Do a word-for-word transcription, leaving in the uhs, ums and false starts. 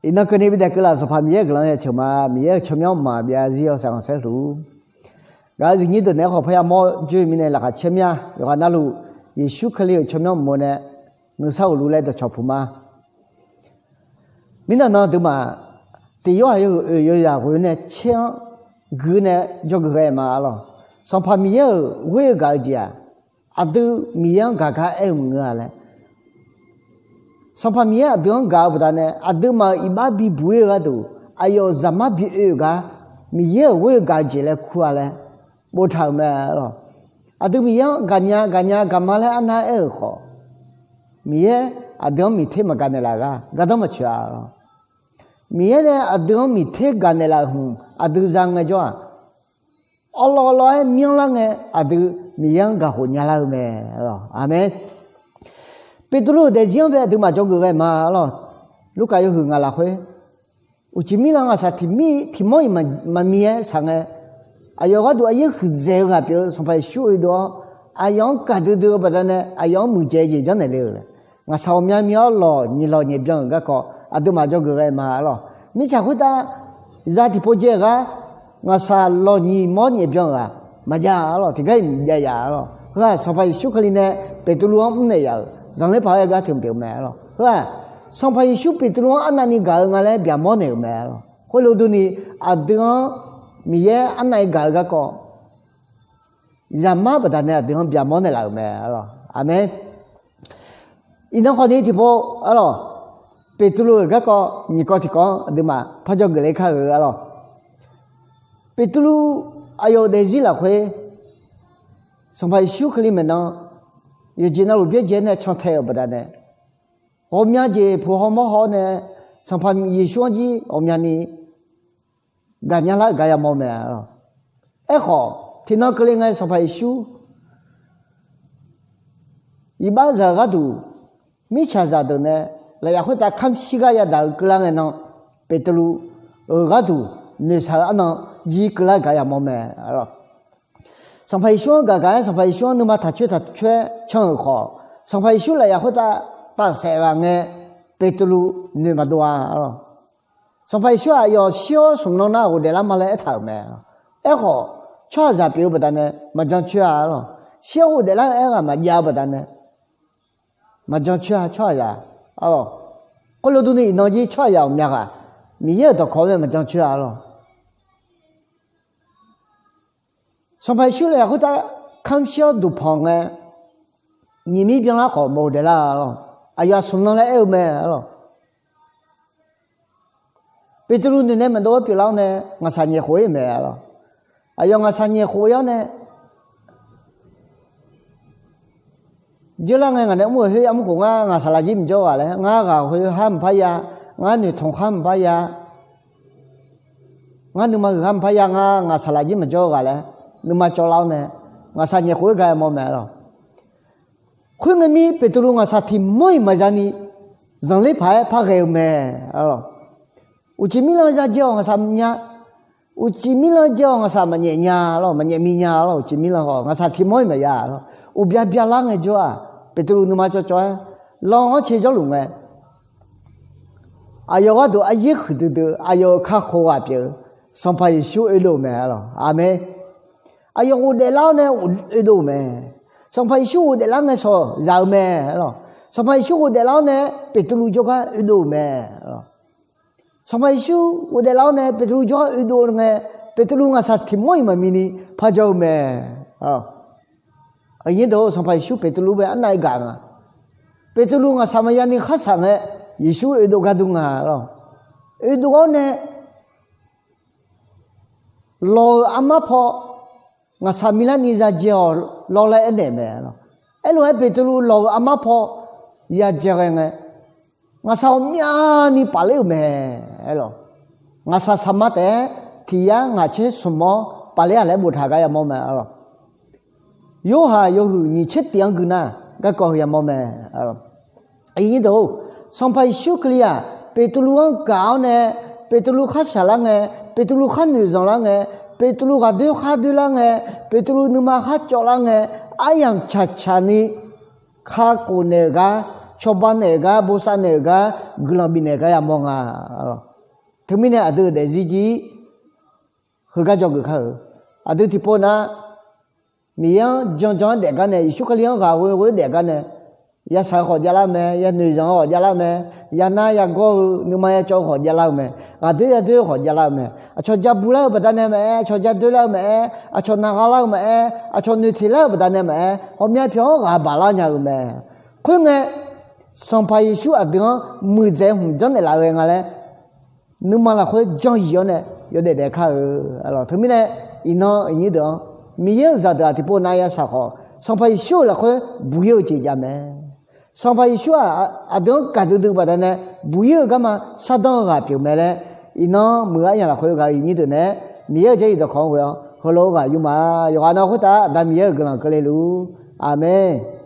Iqnan keuvni bidaef keuv laf, Sanqpaq Miqyaer-euq guiqlanq-anr ya ceuq ma. Miqyaer-euq tsawrmyanr mqmaq byav zir-awr saef khanqsaer luf-ur. Gaq-eu zifnyir deuq naeq-aer khawf parya mawr joe mirnae laqkhaq caer mya. Yawqghaq navluf, Yeqsur Kali-euq tsawrmyanr mqmaq nae nuisar uqluf laer dawqcawq puq ma. Mirnan nan aqduimaf tiq yorhaq yawhuiq oeq yawzaq ghoe nae caer-anr guir nae dzawgeuf ghae ma arlawq. Sanqpaq Miqyaer-euq ghoer-eu gaq-eu jeq-aq, aqdui Miqyaer-anr gaq gar aer-eu maqngeur-a laer, Sanqpaq Miqyaer aqdui-anr gaq-eu baqdanae aqduimaf-euq iqbax bibuq-ir-eu gharduq aqyawf-euq zaqmar bi oe-euq gar Miqyaer-euq ghoer-eu gaq-eu jeq laer kur-a laer boftaq-euq mae arlawq. Aqdui Miqyaer-anr gaqnya gaqnya gaqma laer arnav aer-euq khawf, Miqyaer aqdui-anr miqter maqgaq naeqlaf-euq gar gardanr maqtsoeq-a arlawq. Miqyaer nae aqdui-anr miqter gaq naeqlaf-euq hmq aqdui za ngaejawr-aq, awrlawr awrlawr-aer myanrlar ngae aqdui Miqyaer-anr gaqkhof nyalar-eu mae arlawq. Aqmeq. Beqtuvluv-euq daefzir-anr bae aqduimaf dzawgeuf ghae ma arlawq. Lurkaf yawhuiq ngaq lafkhoer, uqcif mirlanr ngaqshaq tiq mir tiq mawr-iq maqmi-aer shaq ngae, aqyawf gharduq aryaer huiqdzaeq-eu ghaq pyeuf-eu Sanqpaq Yeqsur oedov-awr, aqyawf-anr gaqdui dui-eu baqdanae aqyawf-anr muiqdzaeq jeq janrnaeq le-euq laer, ngaqshaq ghawqmya mir-awr lawq nyiq lawq nyaef byan-euq garkawv aqduimaf dzawgeuf ghae ma arlawq. Mirtsaq khoertav za tiqpov dzae-eu gar ngaqshaq lawq nyiq mawr nyaef byan-euq-aq maqjav arlawq. Tiqgar-iq mqjav yaf arlawq. Heu-aq Sanqpaq Yeqsur Kali nae Beqtuvluv-anr mrnaeq yaf-euq zanqler paq-aer gar teuq pyeuf-eu mae arlawq. Heu-aq Sanqpaq Yeqsur Beqtuvluv-anr arnavni gaq-eu nga laer byaqmawr naeq-euq mae arlawq. Khoerlof durni aqdui-anr Miqyaer arnav-ir gaq-eu garkawv zaqmar baqdanae aqdui-anr byaqmawr naeqlaf-euq mae arlawq. Aqmeq. Iqnan khawfni tiqpov arlawq, Beqtuvluv-euq garkawv nyiq kawv tiqkawv-anr aqduimaf par dzawgeuf ler kar-eu arlawq. Beqtuvluv aqyawf-euq daefzir lafkhoer Sanqpaq Yeqsur Kali maeqnan yawqjeq navluf byaerdzae-aer nae cantae-euq baqdanae, ghawqmya jeq puq haw mawr haw-awr nae Sanqpaq Yeqsur-anr jir ghawqmyani gaqnya lar-euq gar yamawr mae arlawq. Aerkhawf tiqnan keuvle ngae Sanqpaq Yeqsur iqbax zaq-euq gharduq mirtsaqzaq deuq nae lafyaf khoertav kamq shir gar yadaq-eu keuvlar ngae nan, Beqtuvluv-euq gharduq noeqshaq-eu arnan jir keuvlar gar yamawr mae arlawq. Sanqpaq Yeqsur-anr gaq gaq-aer Sanqpaq Yeqsur-anr nuima taq coer taq coer-aer can-euq khawf, Sanqpaq Yeqsur lafyaf khoertav tafsaef ghaq ngae Beqtuvluv noeq maqdov-a arlawq. Sanqpaq Yeqsur-aq aqyawf shir-awr smq nan nar ghofdaef lar ma laer aertaq-euq mae. Aerkhawf tsawrhaqzaq pyeuf-eu baqdanae maqjan coer-a arlawq. Shir-awr ghofdaef lar-eu aer ghaq maqjav-eu baqdanae maqjan coer-a tsawrhaqzaq arlawq. Khoerlof durni iqnan jir tsawrhaqzaq ghawqmya ghaq Miqyaer-euq dawqkawq-anr mae maqjan coer-a arlawq. Sanqpaq Yeqsur lafyaf khoertav kamq shir-awr duqpanq ngae, nyiq mir byanlar khawf maqghofdaef lar-a arlawq. Aqyawf-aq smq nan laer aer-eu mae arlawq. Beqtuvluv noeq nae maqdov-aer pyeuflar-awr nae ngaqshaq nyaef khof-ir mae arlawq. Aqyawf ngaqshaq nyaef khof-ir-awr nae jeurlar ngae ngaq nae mr-euq khoer armur khof ngar ngaq saqlaq jir maqjawr-eu ghaq laer, ngar ghaq khoer har maqpar ya, ngar noeqtmq khar maqpar ya, ngar nuima huiq khar maqpar ya, ngar ngaq saqlaq jir maqjawr-eu ghaq laer nuima cawvlar-awr nae ngaqshaq nyaef khof-ir gar yamawr mae arlawq. Khoerngae mir Beqtuvluv ngaqshaq tiq mawr-iq maqza ni zanqler paq-aer par ghae-eu mae arlawq. Uqcif mirlanr ya dzae-awq ngaqshaq nya. Uqcif mirlanr dzae-awq ngaqshaq maqnyaef nya arlawq, maqnyaef mi nya arlawq. Uqcif mirlanr khawf ngaqshaq tiq mawr-iq maqya arlawq. Uqbya byalar ngaejawr-aq Beqtuvluv nuima cawvcawv-aer lanr-anr cae jawrluf ngae, aqyawf gharduq aryaer huiqdui dui-eu aqyawf-euq kakhof ghaq pyeuf-eu Sanqpaq Yeqsur oedov-eu mae arlawq. Aqmeq. Aqyawf ghofdaef lar-awr nae oedov-eu mae. Sanqpaq Yeqsur ghofdaef lar ngae shawq zaq-eu mae arlawq. Sanqpaq Yeqsur ghofdaef lar-awr nae Beqtuvluv jawrgar oedov-eu mae arlawq. Sanqpaq Yeqsur ghofdaef lar-awr nae Beqtuvluv jawrgar oedov ngae, Beqtuvluv ngaqshaq tiq mawr-iq maqmi ni par jawr-eu mae. Aqnyir deuq-or, Sanqpaq Yeqsur Beqtuvluv bae arnav-ir gaq nga. Beqtuvluv ngaqshaq maqya ni kharshaq ngae, Yeqsur oedov gar dur nga lawq. Oedov-awr nae lawq-euq armar paw ngaqshaq milar ni ya dzae-awq lawr laer aernaeq mae lawq. Aerlof-aer Beqtuvluv lawq-euq armar paw ya dzae ghae ngae, ngaqshaq ghawqmyani paf ler-euq mae lawq. Ngaqshaq saqma taef-aer tiq yar ngaq tser smq-awr paf ler-a laer boftaq gar yamawr mae lawq. Yorhaq yawhuiq nyiq tser tiq-anr gui nar garkawv heu yamawr mae. Sanqpaq Yeqsur Kali-aq Beqtuvluv-anr gaq-awr nae, Beqtuvluv kharshaq lar ngae, Beqtuvluv khar noeq zanq lar ngae, Beqtuvluv ghaqdoer khar doer lar ngae, Beqtuvluv nuima khar cawv lar ngae, aryamq tsaqtsaq ni kakhof naeq-euq gar cawba naeq-euq gar, bosav naeq-euq gar, guiqlanq bifnaeq gar yamawr nga. Teumirnae aqdui-euq daefzir jir heugar dzawgeuf kar-euq. Aqdui tiqpov nar, Miqyaer-anr janjan-anr daefgar nae, Yeqsur Kali-anr ghaq ghoe ghoe daefgar nae, yashaq-eu khawf javlar-eu mae, yanoeq zanq-eu khawf javlar-eu mae, yanar yagawr-eu nuima yacawv-eu khawf javlar-eu mae, ghaqdoer yadoer-eu khawf javlar-eu mae, aqcawq ja bular-eu baqdanae maqaer, aqcawq ja doerlar-eu maqaer, aqcawq naqgha lar-eu maqaer, aqcawq noeqteq lar-eu baqdanae maqaer, ghawqmya pyawq-anr ghaq baq lar nya-euq mae. Khoerngae, Sanqpaq Yeqsur aqdui-anr muiqdzaeq hmq janrnaeq laf-eu ghae nga laer, nuima lafkhoer jan yif-awr nae yawdaef daef kar-eu. Teumirnae, iqnan iqnyir deuq-anr, Miqyaer-euq zaqdeuq-aq tiqpov nav yashaq khawf, Sanqpaq Yeqsur-euq lafkhoer buq-ir-eu jeq jav mae. Sanqpaq Yeqsur-aq, aqdui-anr gaqdui dui baqdanae buq-ir-eu garma sardanr-eu ghaq pyeuf mae laer, iqnan muiq-eu arnyaf lafkhoer ghaq iqnyir deuq nae, Miqyaer-euq jarlif dawqkawq-anr ghoe-awr heulof-aer ghaq yurma. Yawqghaq nav khoertav Aqda Miqyaer-euq guiqlanq keuvle luf-ur. Aqmeq.